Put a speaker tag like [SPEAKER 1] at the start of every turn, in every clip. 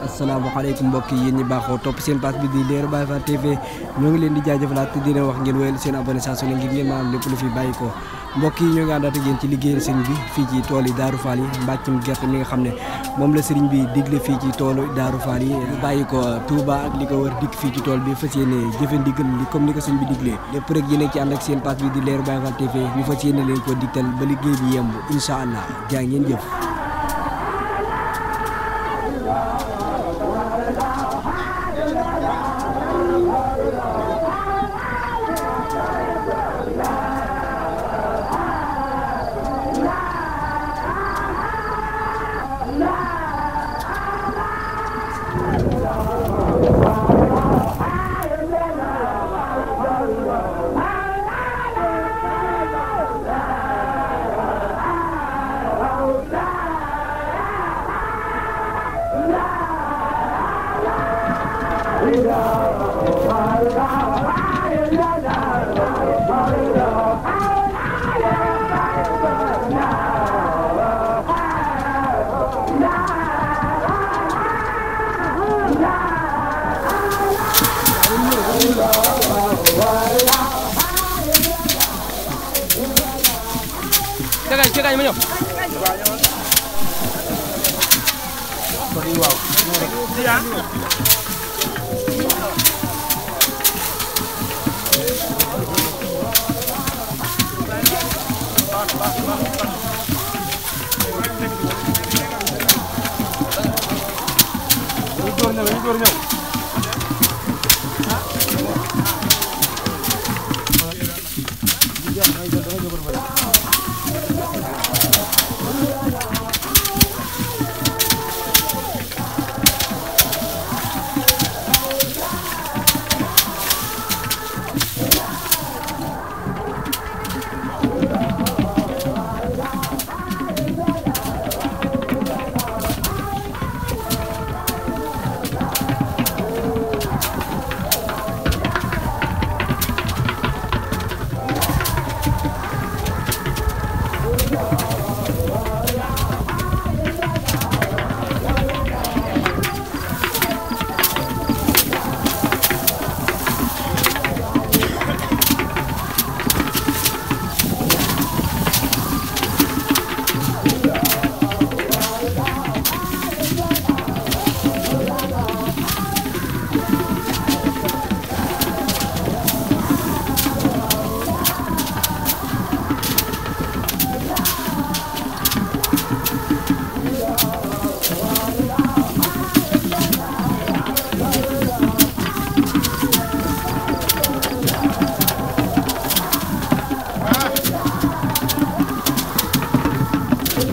[SPEAKER 1] asalaamaaleykum mbokk yi yéen ñi baaxoo topp seen page bi di Leral Baye Fall TV ñoo ngi leen di jaajëfalaat te dina wax ngeen wéyal seen abonné saa su ne ngir ngeen maanaam lépp lu fi bàyyi ko mbokk yi ñoo ngi àndaat ak yéen ci liggéeyal sëriñ bi fii ci tool yi Daaru Fall yi mbàccum gerte mi nga xam ne moom la sëriñ bi digle fii ci toolu Daaru Fall yi bàyyi ko Touba ak li ko wër dikk fii ci tool bi fas yéene jëfe ndigal li comme ni ko sëriñ bi diglee lépp rek yéen ci ànd ak seen page bi di Leral Baye Fall TV ñu fas yéene leen ko digtal ba liggéey bi yemb incha allah jaa ngeen jëf.
[SPEAKER 2] Cegaañ ma ñëw.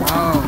[SPEAKER 2] Waaw.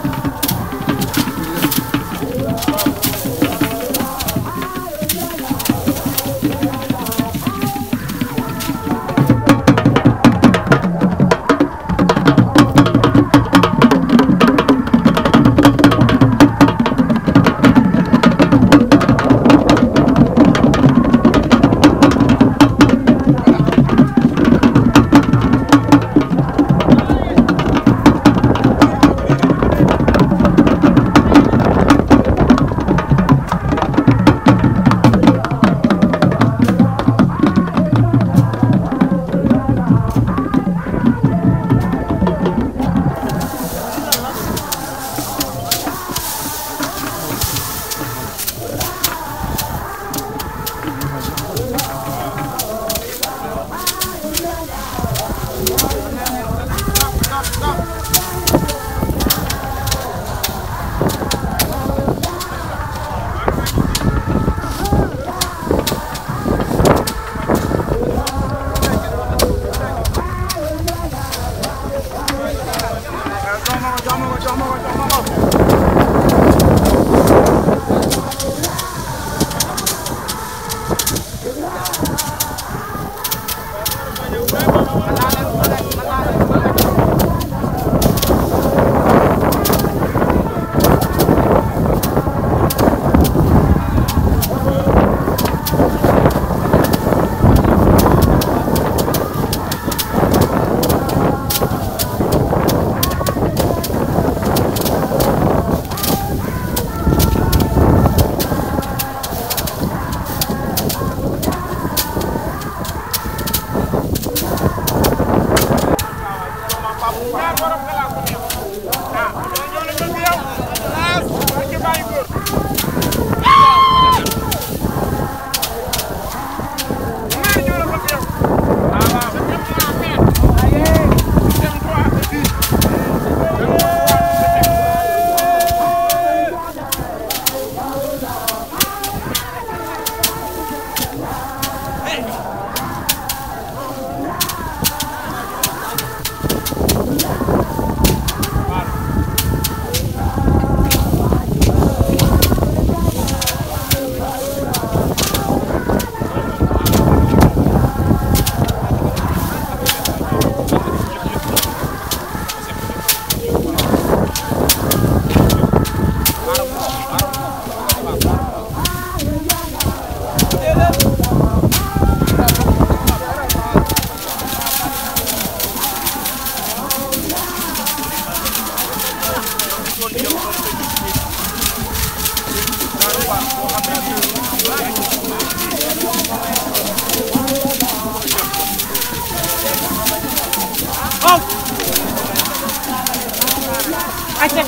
[SPEAKER 2] acca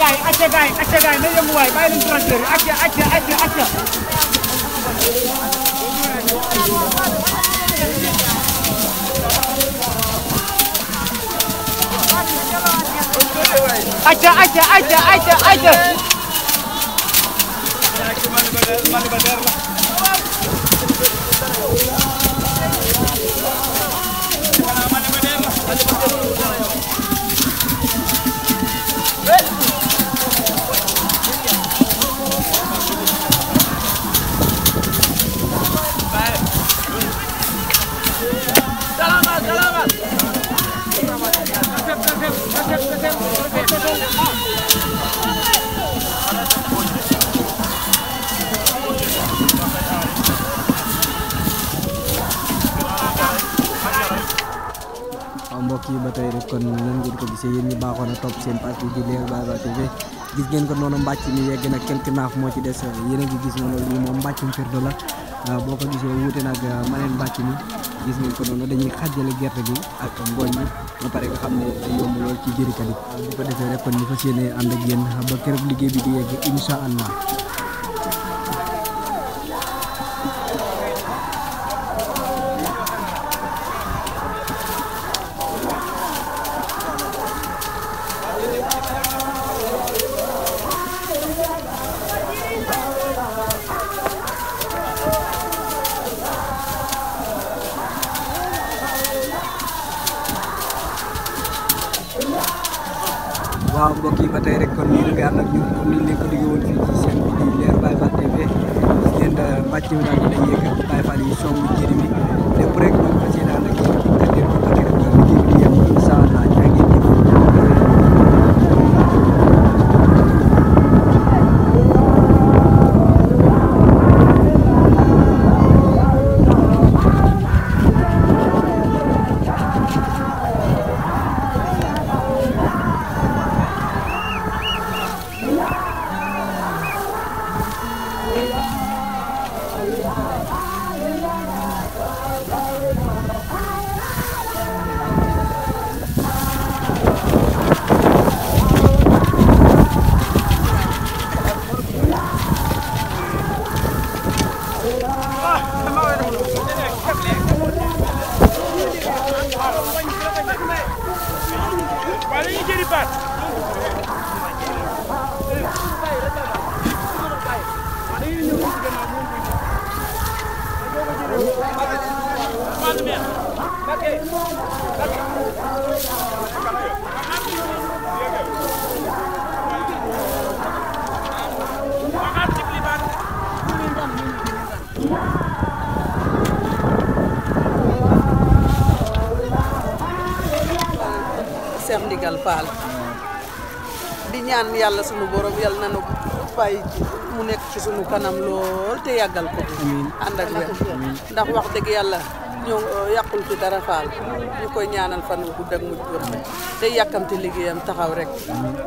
[SPEAKER 2] gaay na yëngu waay bàyyi leen tracteur yi acca
[SPEAKER 1] mbokk yi ba tey rek kon nan ngeen ko gisee yéen ñi baaxoon a topp seen page bi di Leral Baye Fall TV gis ngeen ko noonu mbàcc mi yegg na quelque naaf moo ci des yéen a ngi gis noonu lii moom mbàccum firdo la boo ko gisee wuute nag maneen mbàcc mi gis ngeen ko noonu dañuy xàjjale gerte gi ak ngooñ bi ba pare nga xam ne day yomb lool ci jërikat yi bu ko defee rek kon ñu fas yéene ànd ak yéen ba keroog liggéey bi di yegg incha allah. waaw mbokk yi ba tey rek kon nii la ànd ak ñun comme ni ñu leen ko diggee woon fii ci seen bi di Leral Baye Fall TV ngeen mbàcc mi daal di yéeg ak Baye Fall yi songu jëri mi lépp rek ñu fas yéene ànd ak yéen te leen ko bëgg rek liggéey bi di yem incha allah jaa ngeen jëf.
[SPEAKER 3] Cheikh Ndigal Fall di ñaan yàlla sunu borom yàlla na nu bàyyi mu nekk ci sunu kanam lool te yàggal ko ànd ak wér ndax wax dëgg yàlla ñoo yàqul ci dara Fall ñu koy ñaanal fan wu gudd ak mujj wër te yàkkamte liggéeyam taxaw rek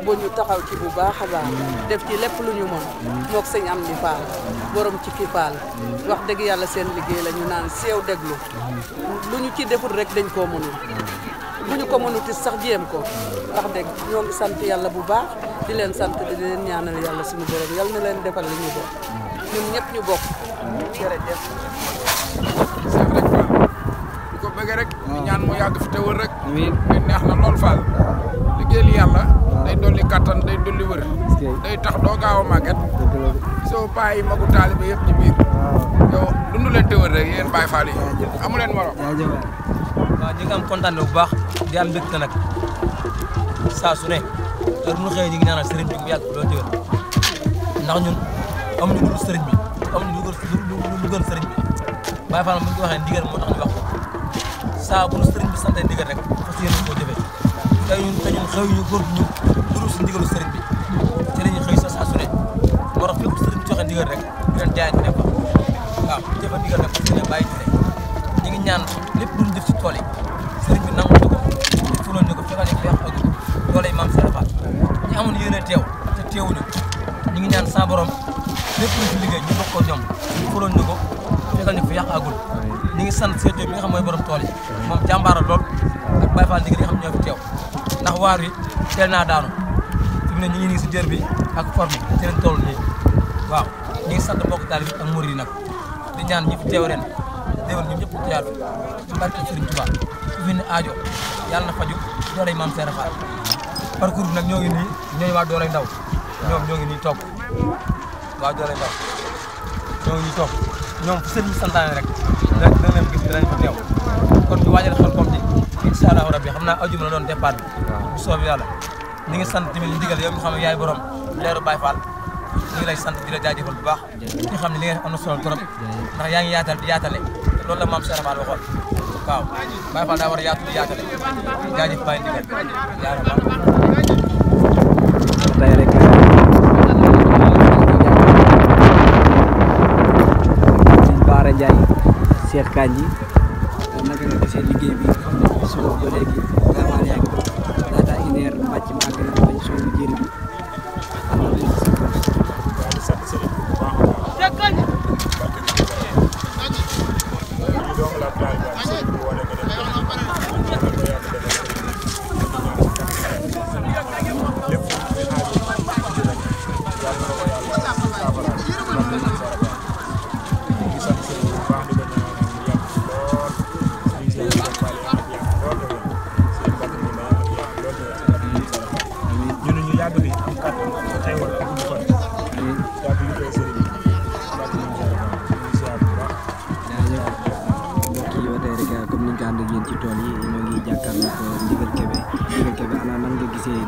[SPEAKER 3] bo ñu taxaw ci bu baax a baax def ci lépp lu ñu mën mook sëñ am di Fall borom ci ki Fall wax dëgg yàlla seen liggéey la ñu naan seew déglu lu ñu ci deful rek dañ koo mënul bu ñu ko mënuti sax jéem ko wax dëgg ñoo ngi sant yàlla bu baax di leen sant di leen ñaanal yàlla suñu borom yàlla na leen defal li ñu bokk ñun ñëpp ñu bokk jërëjëf.
[SPEAKER 4] di ko bëgg rek di ñaan mu yàgg fi te wër rek neex na lool Fall liggéeyal yàlla day dolli kattan day dolli wër day tax doo gaaw a màgget soo bàyyi magu taalibe yëpp ci biir yow dundu leen te wër rek yéen Baye Fall yi amu leen morom.
[SPEAKER 5] waaw ñu ngi am kontaan bu baax di am mbégte nag saa su ne heure bu ñu xëyee ñu ngi ñaanal sëriñ bi mu yàgg loolu déwén ndax ñun amuñu lu dul sëriñ bi amuñu lu gën sëriñ bi Baye Fall mu ngi waxee ndigal moo tax ñu wax ko saa bu ñu sëriñ bi santee ndigal rek fas yéene koo jëfee te ñun xëyuñu góor ñu duru si ndigalu sëriñ bi ci la ñuy xëy sa saa su ne moo tax fépp sëriñ bi joxe ndigal rek di leen jaayante ne fa waaw jëfe ndigal rek fas yéene bàyyi ci ñu ngi ñaan lépp lu ñu def ci tool yi sëriñ bi nangu ko fuloon ñu ko fekkal ñu feex ak doole yi maam Serap Fall ñu amoon yéene teew te teewuñu ñu ngi ñaan sa borom lépp lu fi liggéey ñu bokk ko ñoom fuloon ñu ko fekkal ñu fi yàq agul ñu ngi sant Seydou mi nga xam mooy borom tool yi moom jàmbaara lool ak Baye Fall Ndigal yi nga xam ñoo fi teew ndax waar wi teel naa daanu fi mu ne ñu ngi nii si jër bi ak forme ci lañ toll nii waaw ñu ngi sant mbokk taalibe bi ak murid yi nag di ñaan ñi fi teew ren déwén ñun ñëpp teewaat fi ci barke Serigne Touba su fi ne aajo yàlla na faju dooley maam Serap Fall parcours bi nag ñoo ngi nii ñooy waa dooley ndaw ñoom ñoo ngi nii toog waa dooley ndaw ñoo ngi nii toog ñoom fu sëriñ santaane rek da leen gis dinañ fa teew kon ñu waajal xel comme ji incha allahu rabbi xam naa ajuma la doon départ bi bu soobee yàlla ñi ngi sant tamit ndigal yow nga xam ne yaay borom leeru Baye Fall ñu ngi lay sant di la jaajëfal bu baax ñi xam ne li nga def am na solo trop ndax yaa ngi yaatal di yaatale te loolu la maam Serap Fall waxoon waaw Baye Fall daa war a yaatu di yaatale jaajëf Baye ndigal yaara baax
[SPEAKER 1] tey rek Baara Ndiaye Cheikh Kandji naka nga gisee liggéey bi xam ne suba ba léegi vraiment yaa ngi laata une heure mbàcc ma àgg na bañ soo bu jëri bi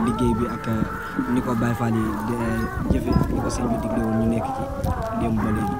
[SPEAKER 1] liggéey bi ak ni ko Baye Fall yi jëfe ak ni ko sëñ bi digle woon ñu nekk ci démb ba léegi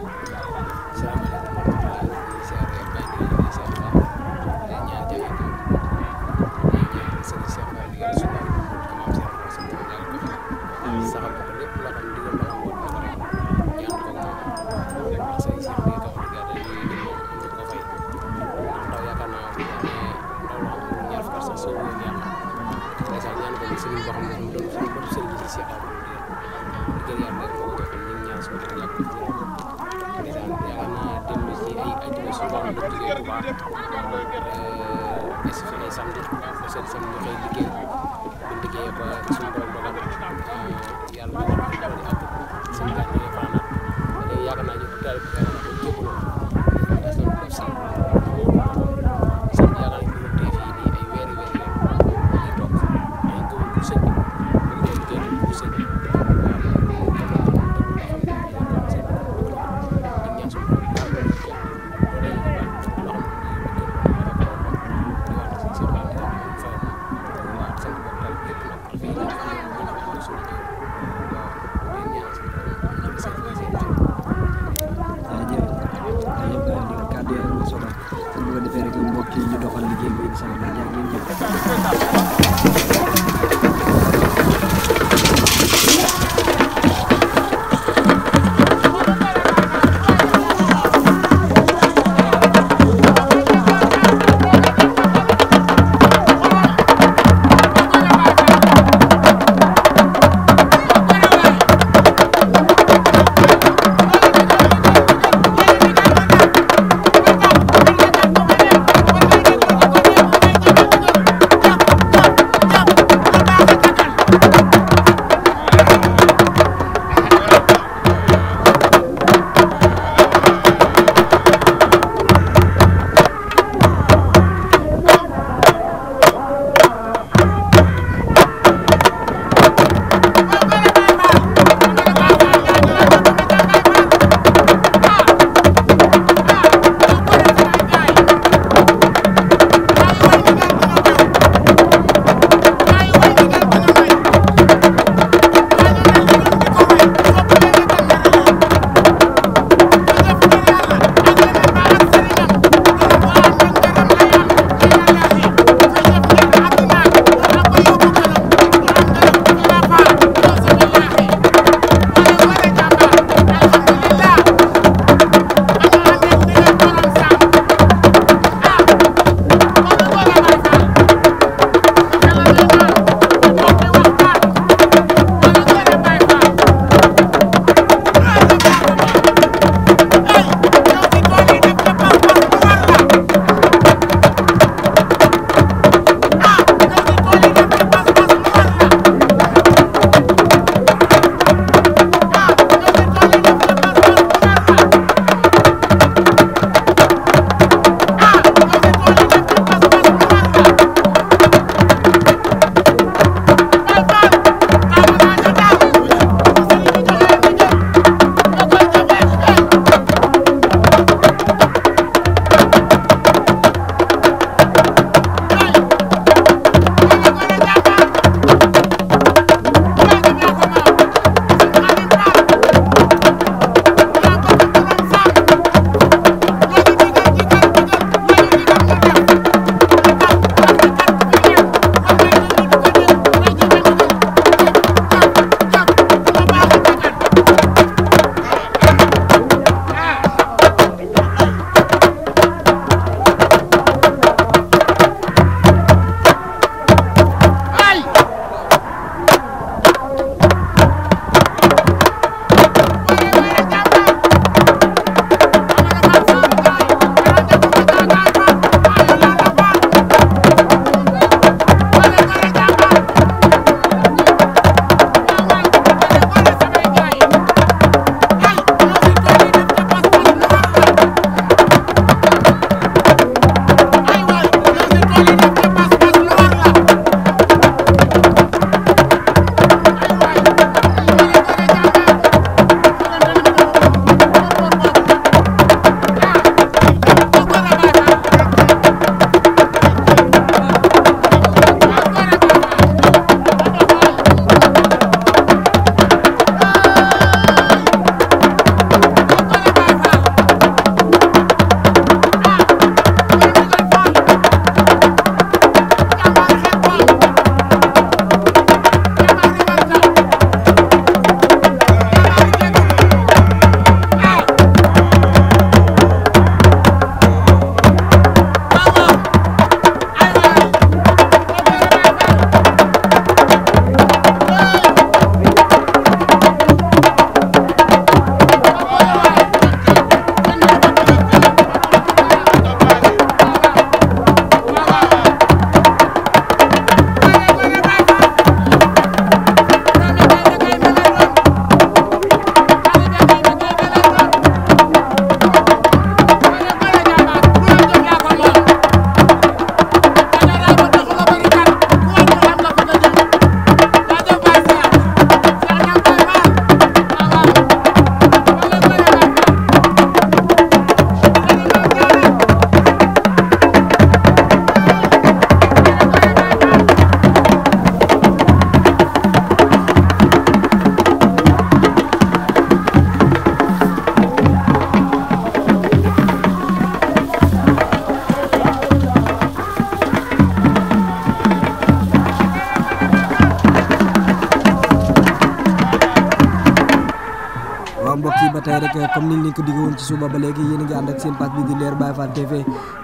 [SPEAKER 1] waaw mbokk yi ba tey rek comme niñ leen ko digge woon ci suba ba léegi yéen a ngi ànd ak seen page bi di Leer Baye Fall TV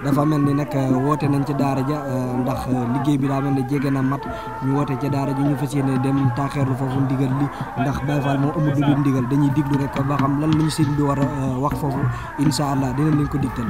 [SPEAKER 1] dafa mel ni nag woote nañ ca daara ja ndax liggéey bi daa mel ne jege na mat ñu woote ca daara ja ñu fas yéene dem taaxeerlu foofu ndigal li ndax Baye Fall moo amul lu dul ndigal dañuy diglu rek ba xam lan lañu sëñ bi war a wax foofu incha allah dinañ leen ko digtal.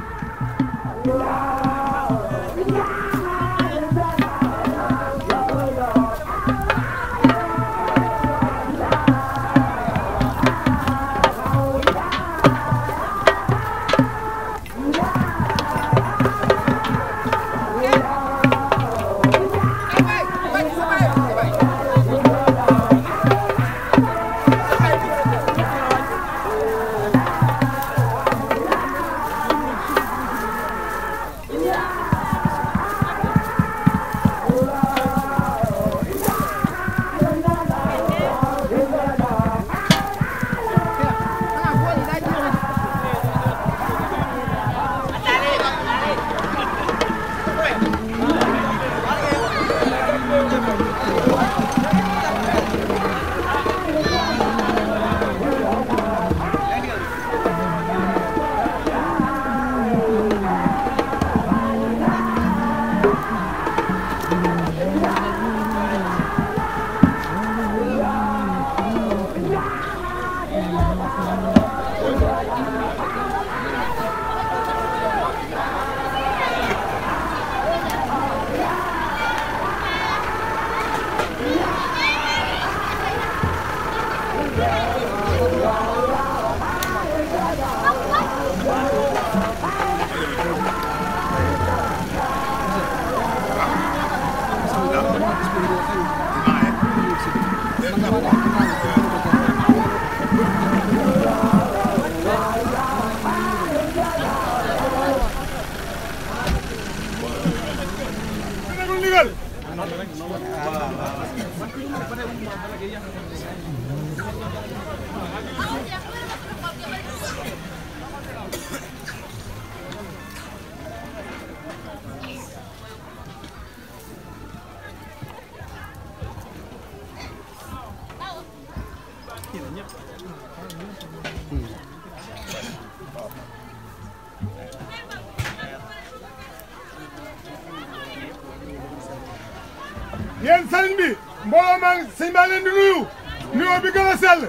[SPEAKER 6] yéen sëriñ bi mbooloo maa ngi sëñ baa leen di nuyu nuyoo bi gën a sell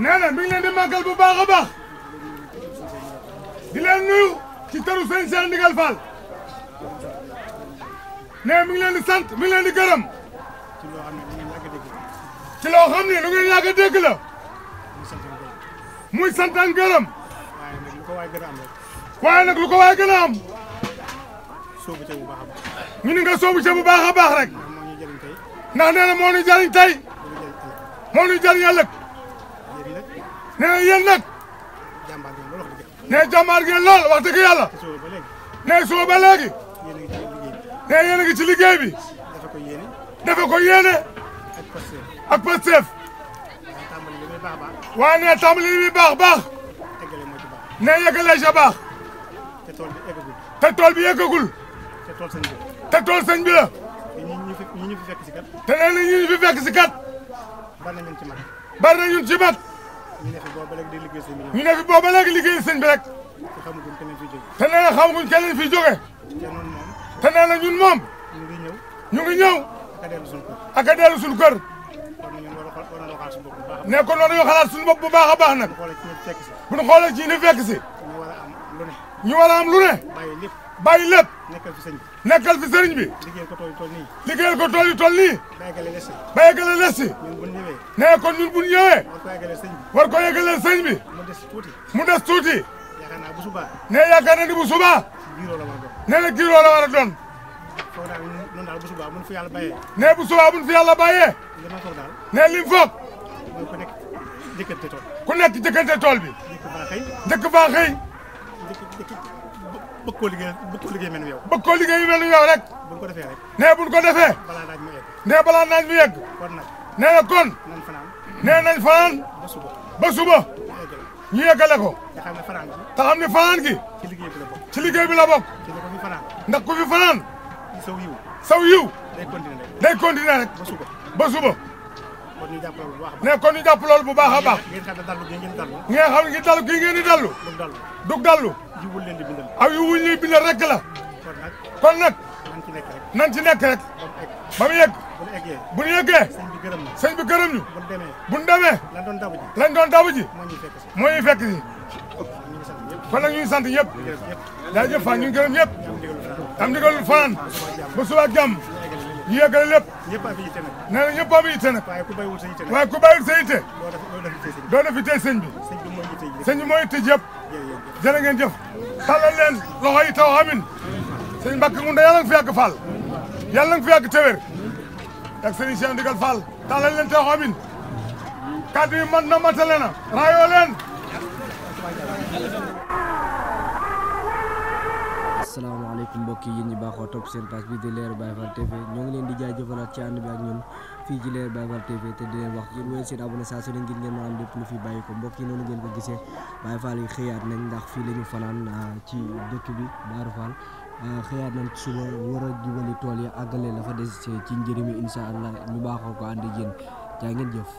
[SPEAKER 6] nee na mi ngi leen di màggal bu baax a baax di leen nuyu ci tëru sëñ Cheikh Ndigal Fall nee mi ngi leen di sant mi ngi leen di gërëm ci loo xam ne lu ngeen yàgg a dégg la muy sant ak gërëm waaye nag lu ko waay gën a am ñu ni nga soobu ca bu baax a baax rek ndax nee na moo ñu jariñ tey moo ñu jariñ ëllëg nee na yéen nag nee jàmbaar ngeen lool wax dëgg yàlla nee suba ba léegi nee yéen a ngi ci liggéey bi dafa ko yéene ak Pastef waaye nee tàmbali li muy baax baax nee yeggalee ca baax te tool bi yeggagul te tool sëñ bi la te nee na ñu fi fekk si kat bari na ñun ci mat ñu ne fi booba léegi liggéey sëñ bi rek te nee na xamaguñ kenn lañ fiy jóge te nee na ñun moom ñu ngi ñëw ak a dellu suñu kër ne ko noonu ñu xalaat suñu bopp bu baax a baax nag bu ñu xoolee ci ñu fekk si ñu war a am lu ne bàyyi lépp nekkal fi sëriñ bi liggéeyal ko tool yi toll nii ba yeggale les si nee kon ñun bu ñu ñëwee war ko yeggaleel sëriñ bi mu des tuuti nee yaakaar na ni bu subaa nee na giiroo la war a doon nee bu subaa buñ fi yàlla bàyyee nee lim foog ku nekk jëkkante tool bi njëkk faa xëy
[SPEAKER 7] bëgg koo liggéey mel ni yow.
[SPEAKER 6] bëgg koo liggéey mel ni yow rek.
[SPEAKER 7] buñ ko defee rek.
[SPEAKER 6] nee buñ ko defee.
[SPEAKER 7] balaa naaj mu yegg.
[SPEAKER 6] nee balaa naaj mu yegg.
[SPEAKER 7] kon nag.
[SPEAKER 6] nee na kon.
[SPEAKER 7] nañ fanaan.
[SPEAKER 6] nee nañ fanaan.
[SPEAKER 7] ba suba.
[SPEAKER 6] ba suba. ñu yeggale ko.
[SPEAKER 7] te xam ne fanaan gi.
[SPEAKER 6] te xam ne fanaan gi.
[SPEAKER 7] ci liggéey bi la bokk.
[SPEAKER 6] ci liggéey bi la bokk.
[SPEAKER 7] ci la ko fi fanaan.
[SPEAKER 6] ndax ku fi fanaan.
[SPEAKER 7] saw yiw.
[SPEAKER 6] saw yiw.
[SPEAKER 7] day continuer rek.
[SPEAKER 6] day continuer rek.
[SPEAKER 7] ba suba.
[SPEAKER 6] ba suba. ne kon ñu jàpp loolu bu baax a baax.
[SPEAKER 7] ngeen xam ne dallu gi ngeen dallu.
[SPEAKER 6] ngeen xam ne dallu gi ngeen di dallu. dug dallu.
[SPEAKER 7] yiwul leen di bindal.
[SPEAKER 6] aw yiwul ñuy bindal rek la. kon nag. nan ci nekk rek. ba mu yegg. bu ñu yeggee. sëñ bi gërëm ñu. bu ñu demee. lañ doon dabu ji. moo ñuy fekk si. kon nag ñu ngi sant ñëpp. jaajëf fa ñu ngi gërëm ñëpp. am ndigalul fanaan. ba suba ak jàmm. ñu yeggale lépp. nee na ñëpp am yitte nag. waaye ku bàyyiwul sa yitte. doo def yitte sëñ bi. sëñ bi mooy yitte yëpp. jërë ngeen jëf. tàllal leen loxo yi taw amin. sëñ Mbacke Ngounda yàlla nga fi yàgg Fall. yàlla nga fi yàgg téwér. ak sëñ Cheikh Ndigal Fall. tàllal leen taw amin. kàddu yi mat na matale na. raayoo leen.
[SPEAKER 1] asalaamaaleykum mbokk yi yéen ñi baaxoo topp seen page bi di Leral Baye Fall TV ñoo ngi leen di jaajëfalaat ci ànd bi ak ñun fii ci Leral Baye Fall TV te di leen wax yéen wéyal seen abonné saa su ne ngir ngeen mën a am lépp lu fi bàyyi ko mbokk yi noonu ngeen ko gisee Baye Fall yi xëyaat nañ ndax fii la ñu fanaan ci dëkk bi Darou Fall xëyaat nañ suba war a jubali tool yi àggale la fa des ci njëriñ mi incha allah ñu baaxoo ko ànd ak yéen jaa ngeen jëf.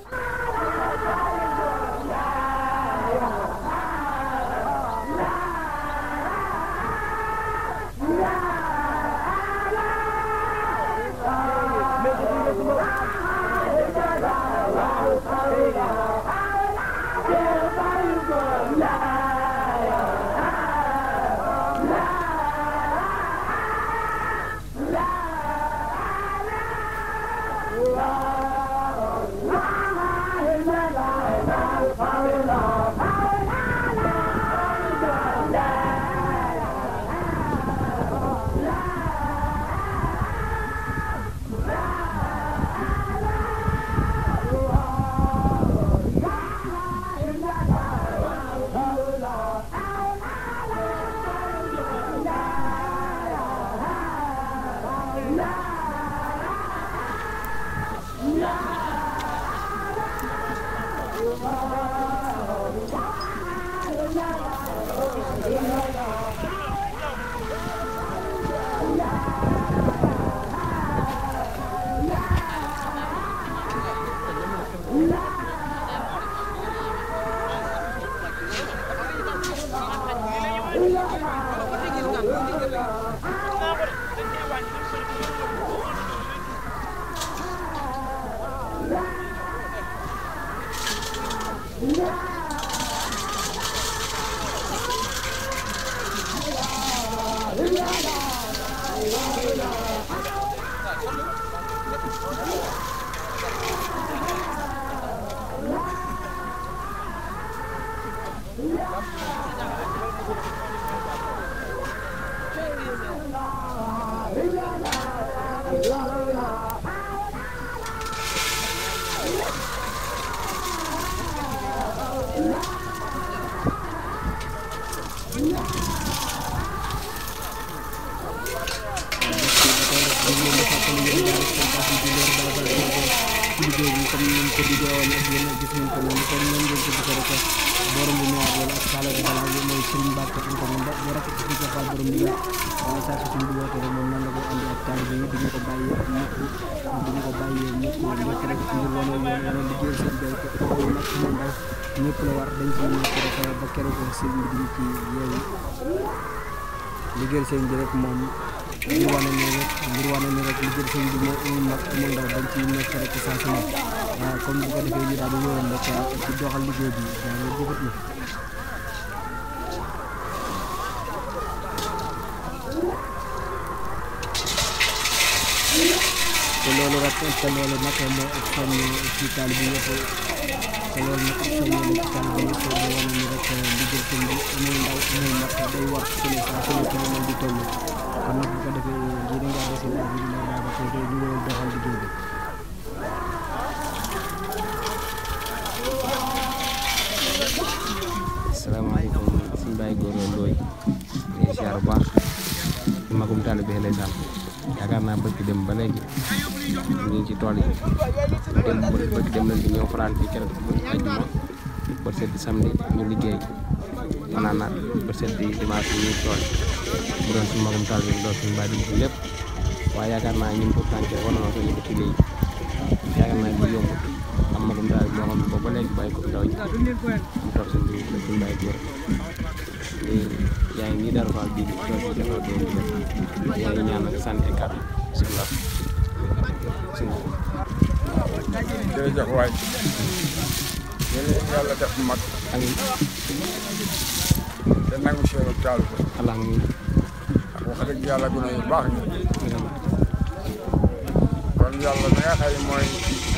[SPEAKER 1] ñëpp la war dañ ci nekk ba keroog sëñ bi di ci yeewu liggéeyal sëñ bi rek moom ngir wane ne rek liggéeyal sëñ bi moo mag amul ndaw dañ ci nekk rek saa su ne waaw comme bu ko defee ñu daal di ñëwoon rek ci doxal liggéey bi daa nga jëfat na te loolu rek te loolu nag moo ak sonn ci taal bi yëpp te loolu nag ak sonn la ci taal bi yëpp da wane ni rek liggéey sëñ bi amul ndaw amul mag day war su ne saa su ne ci moom di toll kon nag bu ko defee yéen a ngi ànd seen ak ñu baax ba tey ñu ñëwal doxal liggéey bi
[SPEAKER 8] asalaamaaleykum suñu Baye Gora Ndoye di siyaar bu baax ci magum taalibe bi lay sàmm yaakaar naa bëgg dem ba léegi ñu ngi ci tool yi bëgg dem nañ di ñëw fanaan fii keroog ajjuma ba seet samedi ñu liggéey fanaan ba seet dimanche ñu tool mu doon suñu magum taalibe bi doon suñu Baye di lépp waaye yaakaar naa ñun pour tànk war na ko ñu ci liggéey yaakaar naa bu yombut am mu toog seen dugub la suñu bàyyi góor yaa ngi nii Darou Fall bii di toog si defar doon di yaa ngi ñaan nag sànni ay kàddu bisimilah.
[SPEAKER 4] jërëjëf waay yéen yàlla def mag
[SPEAKER 8] amiin
[SPEAKER 4] te nangu seenu taal ko
[SPEAKER 8] alhamdulilah
[SPEAKER 4] wax dëgg yàlla gën a baax ñu kon yàlla mi nga xam ne mooy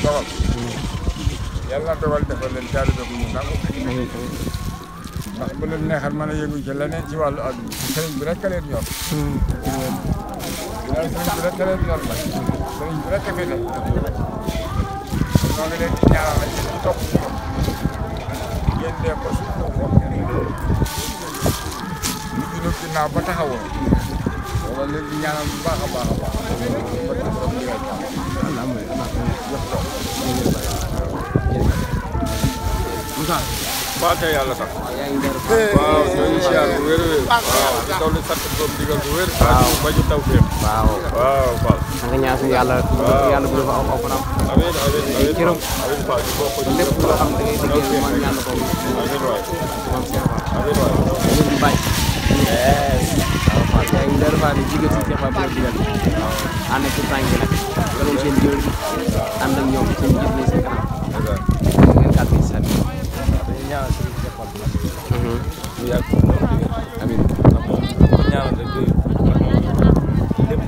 [SPEAKER 4] dogal yàlla dogal defal leen taalibe bu ñu nangu ndax bu leen neexal mën a yëngu ci leneen ci wàllu àdduna sëriñ bi rek a leen ñor sëriñ bi rek a leen ñor nag sëriñ bi rek a fi ne ñoo ngi leen di ñaanal rek ñu topp ci ñoom ngeen dee ko suuf foofu ngeen dee ñu dina ginnaaw ba taxawoo wala leen di ñaanal bu baax a baax a baax ba ci borom li nga
[SPEAKER 8] Moussa
[SPEAKER 4] baax na yàlla sax
[SPEAKER 8] yaa ngi Darou Fall
[SPEAKER 4] waaw ñoo ngi siyaar bu wér a wér waaw di daw li sant borom digal bu wér waaw ba ñu taw fépp
[SPEAKER 8] waaw
[SPEAKER 4] waaw Fall
[SPEAKER 8] nga ñaan suñu yàlla yàlla bu dafa aw fanam
[SPEAKER 4] amiin amiin amiin
[SPEAKER 8] cëram
[SPEAKER 4] amiin Fall ñu bokk ñu
[SPEAKER 8] lépp loo xam ne da ngay liggéey man ñaan ko
[SPEAKER 4] amiin waay
[SPEAKER 8] moom Cheikh Fall
[SPEAKER 4] amiin waay
[SPEAKER 8] ñu di bàyyi waaw Fall yaa ngi Darou Fall jigéen si Cheikh Fall bu digal ànd ak tànk nag nga doon seen jël ànd ak ñoom seen gis nañ seen kanam ngeen kàddu gi sànni
[SPEAKER 5] dañuy ñaanal Serigne Cheikh Fall ñu yàgg ko loolu dëgg
[SPEAKER 8] amiin
[SPEAKER 5] ndax moom ko ñaanal rek doy ndax moom lépp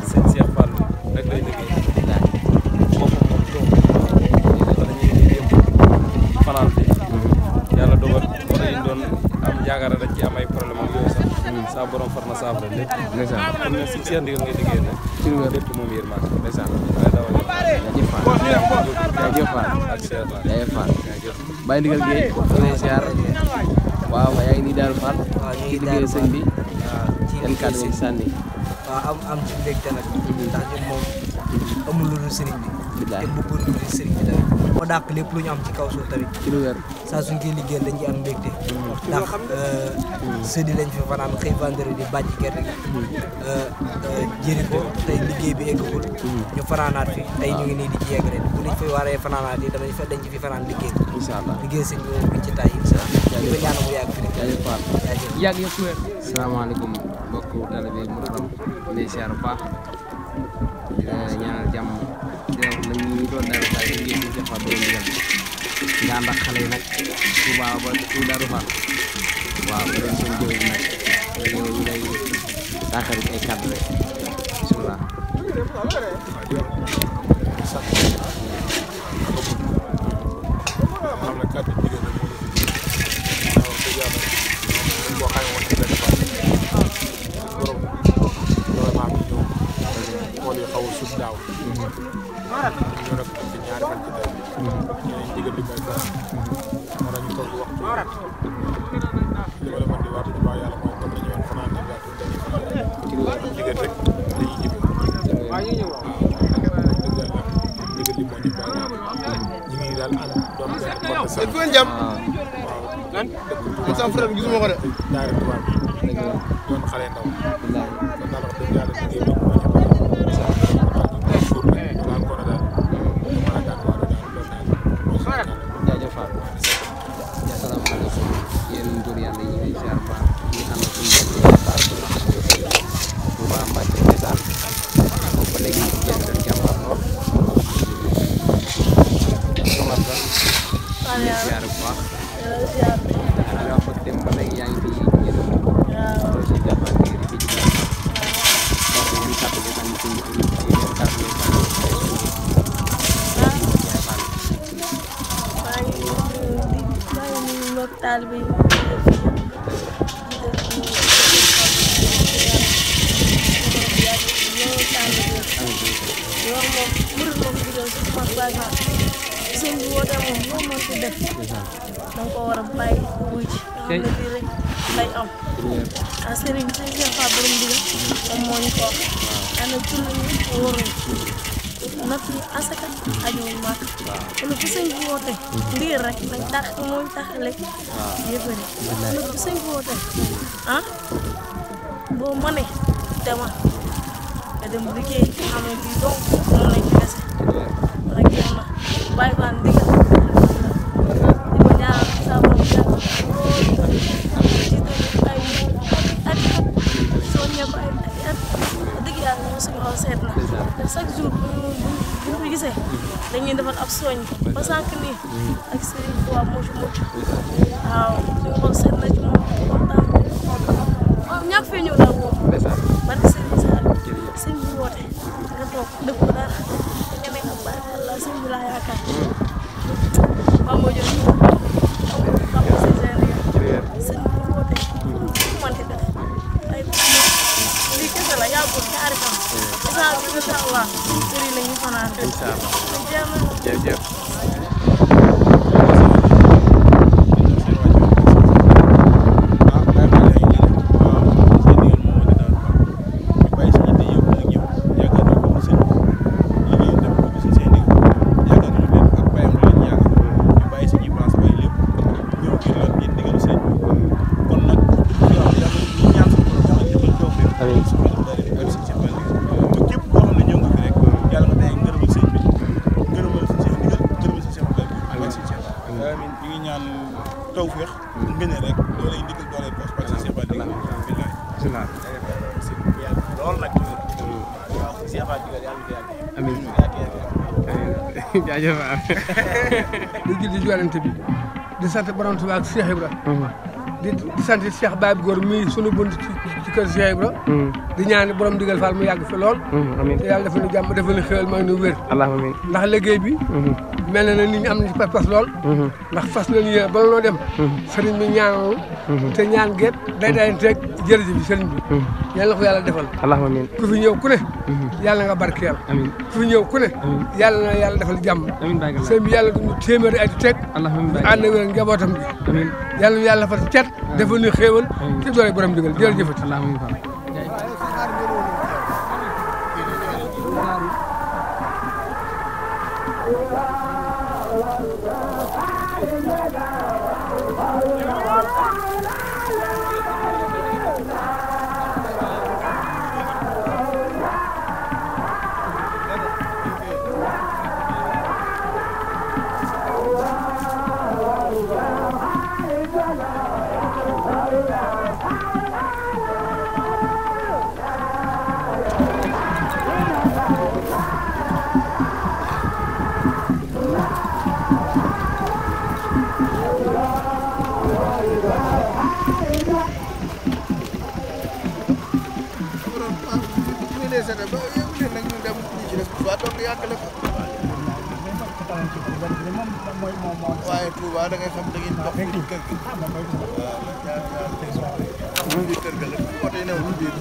[SPEAKER 5] seen Cheikh Fall rek lay liggéey boppam moom doom wala ñu ngi démb fanaan fi yàlla dogal wala yi doon am yaakaar dañ ci am ay problème ak yooyu sax saa borom far na saafara lépp
[SPEAKER 8] ndeysaan
[SPEAKER 5] comme ne si seen ndigal ngay liggéey nag
[SPEAKER 8] ci lu wér
[SPEAKER 5] lépp moom yërmande
[SPEAKER 8] ndeysaan
[SPEAKER 5] waaye dawal
[SPEAKER 8] jaajëf Fall jaajëf Fall
[SPEAKER 5] ak Cheikh Fall
[SPEAKER 8] jaajëf Fall bàyyi ndigal Guèye lay siyaar waaw yaa ngi nii Darou Fall ci liggéey sëñ bi yan kàddu ngeen sànni
[SPEAKER 1] waaw am ci mbégte nag ndax ñun moom amul lu dul sëriñ bi te bëggoon lu dul sëriñ bi tamit moo dàq lépp lu ñu am ci kaw suuf tamit
[SPEAKER 8] ci lu wér
[SPEAKER 1] saa suñ koy liggéeyal dañ ci am mbégte ndax sëdi lañ fi fanaan xëy vendredi bàjj gerte gi jëri ko tey liggéey bi eggagul ñu fanaanaat fi tey ñu ngi nii di ci yegg rek bu ñu fi waree fanaanaat yi dañ ci fi fanaan liggéey
[SPEAKER 8] incha allah
[SPEAKER 1] liggéey sëñ bi moom buñ ci tay incha allah di ko ñaanal mu yàgg fi rek
[SPEAKER 8] jaajëf Fall yàgg yëpp wér salaamaaleykum mbokku talibé Mourtam lay siyaar bu baax di la ñaanal jàmm di la wax nag ñu doon Darou Fall yi ngeen di defar doon digal nga ànd ak xale yi nag Touba ba Darou Fall waaw ba leen seen jëwee nag yow ñu lay taaxal ay kàddu rek bisimilah
[SPEAKER 6] xam ne kàddu jigéen ñi moo wax dëgg yàlla ñun boo xamee woon ci benn fan borom vraiment bi ñëw xool yi xaw a suuf daaw ñu rek ci ñaari fan ci tey ñeneen jigéen di may dara moo tax ñu toog di waxtu li ma la mën di waatu ci baax yàlla mooy comme dañu woon fanaan di waatu dañuy fanaan jigéen rek dañuy jibe waaw dëgg yàlla jigéen li moo ñu bàyyi ñu ngi daal am doon benn porte sax
[SPEAKER 2] jam
[SPEAKER 6] lan
[SPEAKER 2] man sama frère gisuma ko de
[SPEAKER 6] daara tubaab
[SPEAKER 8] dëgg la
[SPEAKER 6] doon xale ndaw
[SPEAKER 8] bilaay
[SPEAKER 6] kon daal wax dëgg yàlla liggéey bi moo ñu bàyyi jour bi daal ko daal mën a gàttuwaat daal loolu daal
[SPEAKER 8] jaajëf Fall asalaamaaleykum yéen góor yàlla yi ñuy ziar baax ñu ànd ak suñu Touba Mbacke ndeysaan ba léegi ñu ngi jënd jàmbaar lool xamal la ñu ziar bu baax da nga wax dem ba léegi yaa ngi fi yéen loolu si jàmbaar gi di fi ci donc ñu kàttu bi xam ci ñu kàttu bi xam
[SPEAKER 9] taalibe yi yow moom murid moom digal si mag Baay Faal sëñ bi woote moom loo mën ko def danga ko war a bàyyi wuy ci xam ne lii rek lay am ah sëriñ bi sëñ Cheikh Fall borom digal moom moo ñu ko wax ana julli ñi wóor natt yi asaka ajuwul màkk kon bu sëñ bi woote ndiir rek nañ tax mooy taxale yëppari nag bu sëñ bi woote ah boo mënee demal nga dem liggéey xam ne bii donc moom lañ ci dese rek yow na bàyyi baan ndigal di ko ñaanal soñ ba sànq nii ak Serigne Touba moo ci mucc waaw suñu xol seet na ci moom kontaan moom ñàkk fee ñëw daal moom barke Serigne Sall sëñ bi woote nga toog def ko dara nga nekk ak bàyyi Allah sëñ bi laa yaakaar waaw moo jël papa sëñ sëñ bi woote mante def ay lii kese la yàggul ñaari fan incha allah sëriñ la ñu fanaan jërëjëf
[SPEAKER 10] jaajëf di jël di jolante bi di sant borom Tuubaa ak Cheikh Ibra di sant Cheikh Baye Góor mi sunu bunt ci kër Cheikh Ibra di ñaan borom digal Fall mu yàgg fi lool te yàlla dafa ñu jàmm dafa ñu xéwal may nu wér ndax liggéey bi mel na ne nit ñi am na ci pas-pas lool ndax fas lañu yéen bala noo dem sëriñ bi ñaanal te ñaan gépp day dayanteeg jërëjëf bi sëriñ bi yàlla na ko yàlla defal ku fi ñëw ku ne yàlla nga barkeel ku fi ñëw ku ne yàlla na yàlla defal jàmm sëriñ bi yàlla duñu téeméeri at teg ànd wér njabootam bi yàlla na yàlla defal cet dafa ñu xéewal ci doole borom digal jërëjëfati
[SPEAKER 11] waaye Touba da ngay xam da ngeen bokk ci kër gi waaw ci kër ga la oto yi newul biir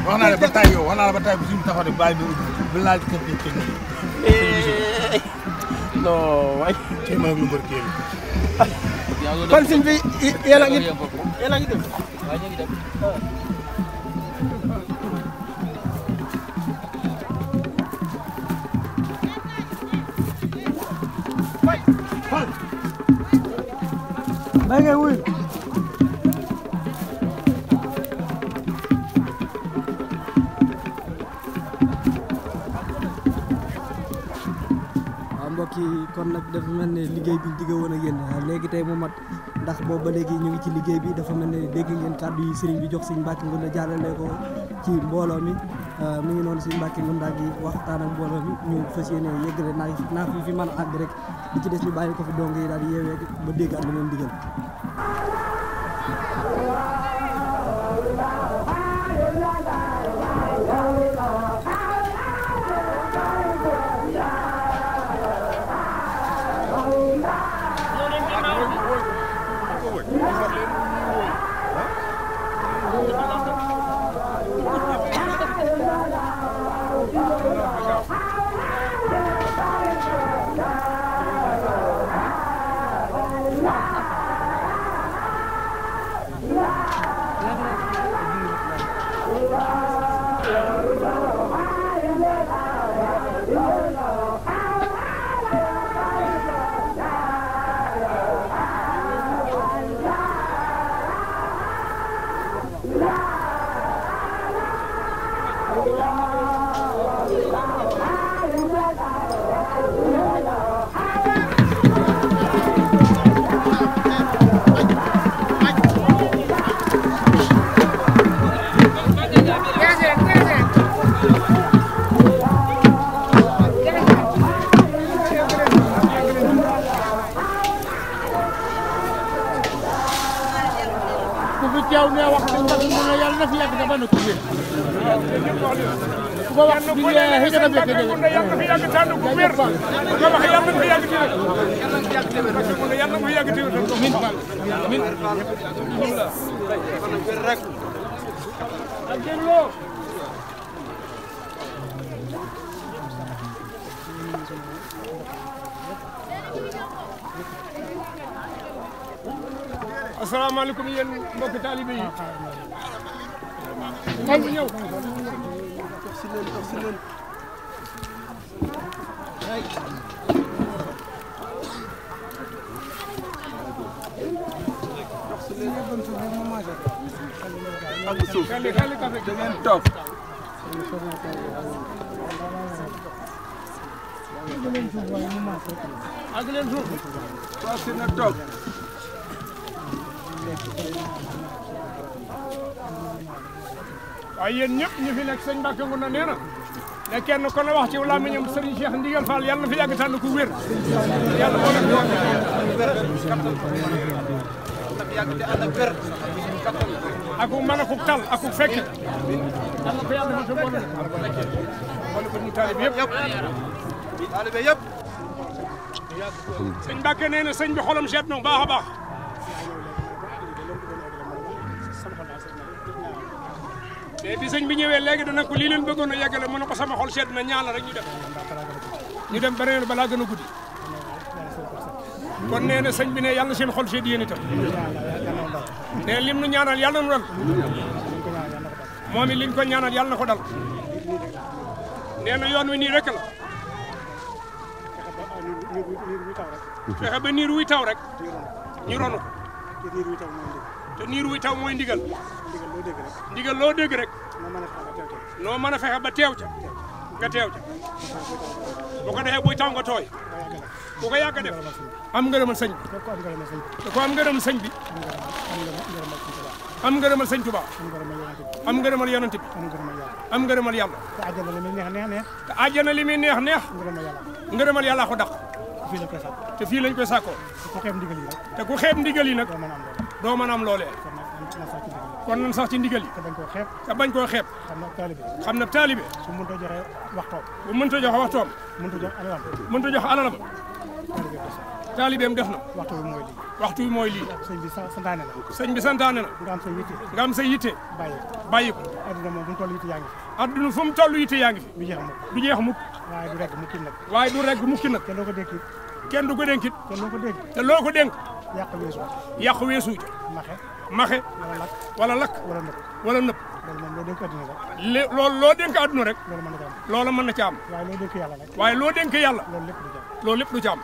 [SPEAKER 6] wax naa la ba tay yow wax naa la ba tay bu suñu taxaw de bàyyi bi laal ci kër gi kër gi non waay tey ma lu barke kon sëñ bi yéen a ngi dem
[SPEAKER 1] bay ngay wuy mbokk yi kon nag dafa mel ne liggéey bi digge woon ak yéen léegi tey mu mat ndax boobu ba léegi ñu ngi ci liggéey bi dafa mel ne dégg ngeen kàddu yi sëriñ bi jox Sëriñ Mbàkke Ngounda jàllale ko ci mbooloo mi mu ngi noonu Sëriñ Mbàkke Ngounda gi waxtaan ak mbooloo mi ñu fas yéene yëggale naa fi mën a àgg rek di ci des ñu bàyyi ko fi dong yi daal di yeewee ba dégg ak lu leen digal
[SPEAKER 2] yow ne wax dañ tax mu ne yàlla na fi yàgg da ban ko wér ko wax bi ne xëy na bekk de yàlla fi yàgg tan ko wér ko wax yàlla fi yàgg ci yàlla fi yàgg ci min min rek allo asalaamaaleykum yéen mbokki taalibe yi man bu ñëw
[SPEAKER 4] ak suuf da ngeen toog
[SPEAKER 2] ak leen suuf
[SPEAKER 4] toog si na toog
[SPEAKER 2] waaye yéen ñëpp ñu fi nekk sëñ Mbacke Ngounda nee na ne kenn kon wax ci làmmiñam Serigne Cheikh Ndigal Fall yàlla na fi yàgg tànn ku wér yàlla moo def ak ku mën a ku tal ak ku fekk yàlla ko yàlla defal ko wala ko ñu taalibe yëpp sëñ Mbacke nee na sëñ bi xolam seet na baax a baax te bi sëñ bi ñëwee léegi dana ko lii leen bëggoon a yeggale mu ne ko sama xol sedd na ñaan la rek ñu dem beneen balaa gën a guddi kon nee na sëñ bi ne yàlla seen xol sedd yéen itam ne lim nu ñaanal yàlla nu dal moom it liñ ko ñaanal yàlla na ko dal nee na yoon wi nii rek la fexe ba niir wuy taw rek ñu ronu ko te niir wuy taw mooy ndigal ndigal loo dégg rek noo mën a fexe ba teew ca nga teew ca bu ko defee buy taw nga tooy bu ko yàgg a def am ngërëmal sëñ bi te ko am ngërëmal sëñ bi am ngërëmal sëñ Tuubaa am ngërëmal yonent bi am ngërëmal yàlla te àjjana li muy neex neex ngërëmal yàlla ko dàq te fii lañ koy sàkkoo te ku xeeb ndigal yi nag doo mën a am loolee kon nan sax ci ndigal yi te bañ koo xeeb xam na taalibe
[SPEAKER 7] su mënta joxe waxtoom
[SPEAKER 2] bu mënta joxe waxtoom mënta joxe alalam taalibeem def na waxtu bi mooy lii sëñ bi santaane na nga am sa yitte bàyyi ko adduna fu mu toll yitte yaa ngi fi du jeex mukk waaye du regg mukki nag kenn du ko dénkit te loo ko dénk yàq weesu maxe wala lakk wala nëpp loolu loo dénk àdduna rek loola mën na ci am waaye loo dénk yàlla loolu lépp du ci am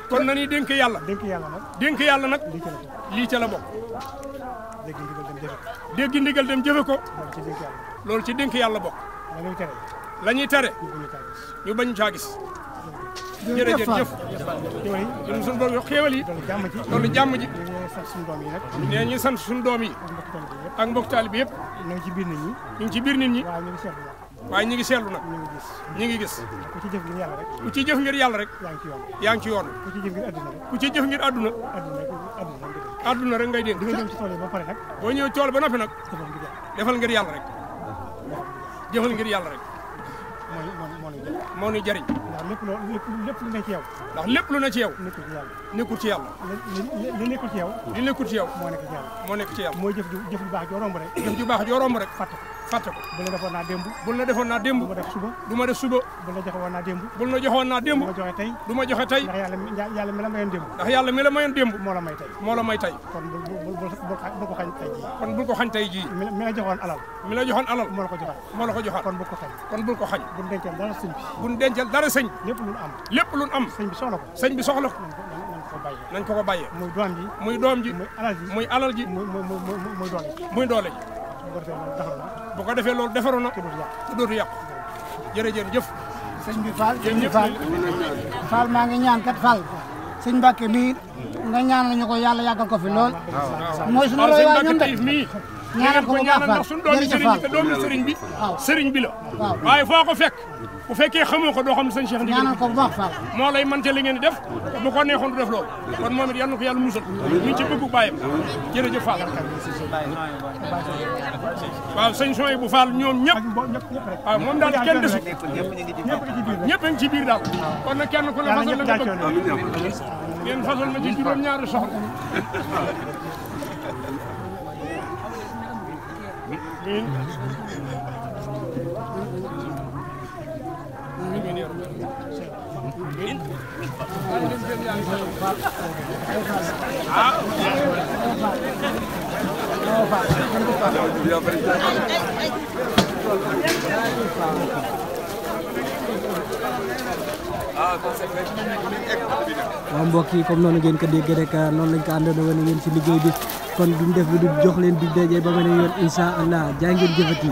[SPEAKER 2] kon nañuy dénk yàlla dénk yàlla nag lii ca la bokk dégg ndigal dem jëfe ko loolu ci dénk yàlla bokk la ñuy tere ñu bañ caa gis jërëjëf ñun suñu doom yi xéewal yi loolu jàmm ji nee ñu sant suñu doom yi ak mbokk taalibe yëpp ñu ngi ci biir nit ñi waaye ñu ngi seetlu nag ñu ngi gis ku ci jëf ngir yàlla rek yaa ngi ci yoon ku ci jëf ngir àdduna àdduna rek ngay dégg boo ñëwee tool ba noppi nag defal ngir yàlla rek jëfal ngir yàlla rek moo ñuy jëriñ
[SPEAKER 7] lépp lu ne ci yow
[SPEAKER 2] ndax lépp lu ne ci yow nekkul ci yàlla
[SPEAKER 7] li nekkul ci yow
[SPEAKER 2] li nekkul ci yow moo nekk ci yàlla
[SPEAKER 7] mooy jëf ju baax joo romb rek
[SPEAKER 2] jëf ju baax joo romb rek fàtte ko
[SPEAKER 7] bu la defoon naa démb
[SPEAKER 2] bu la defoon naa démb du ma def suba
[SPEAKER 7] bu la joxoon naa démb
[SPEAKER 2] bu la joxoon naa démb du ma joxe tey
[SPEAKER 7] ndax yàlla mi la mayoon démb
[SPEAKER 2] ndax yàlla mi la mayoon démb
[SPEAKER 7] moo la may tey
[SPEAKER 2] kon
[SPEAKER 7] bul ko xañ tey jii
[SPEAKER 2] kon bul ko xañ tey jii
[SPEAKER 7] mi la joxoon alal
[SPEAKER 2] moo la ko joxaat kon bul ko xañ
[SPEAKER 7] bu dencal dara sëñ bi
[SPEAKER 2] bu dencal dara sëñ
[SPEAKER 7] lépp lu am
[SPEAKER 2] sëñ bi soxla ko nañ ko ko bàyyee muy doom ji muy alal ji muy doole ji bu ko defee loolu defaru na te dootu yàqu jërëjëf
[SPEAKER 12] sëñ bi Fall Fall maa ngi ñaan kat Fall sëñ Mbacke mii nga ñaanal ñu ko yàlla yàggal ko fi lool mooy suñu roy waay ñun de ñaanal ko bu baax Fall
[SPEAKER 2] suñu doomi sëriñ bi sëriñ bi la waaye foo ko fekk bu fekkee xamoo ko doo xam ne sëñ Cheikh
[SPEAKER 12] ñaanal ko bu baax Fall
[SPEAKER 2] moo lay mën ca li ngeen di def te bu ko neexoon du def loolu kon moom it yal na ko yàlla musal ñu ci bëggu bàyyam jërëjëf Fall waaw sëñ Soy bu Fall ñoom ñëpp waaw moom daal kenn desu ñëpp a ngi ci biir daal kon nag kenn ku ne fasal la nga bëgg ngeen fasal ma ci juróom-ñaari soxla
[SPEAKER 1] waaw mbokk yi comme noonu ngeen ko dégg rek noonu lañ ko àndandoo woon ngeen ci liggéey bi kon duñ def lu dul jox leen dig daje ba beneen yoon incha allah jaa ngeen jëfati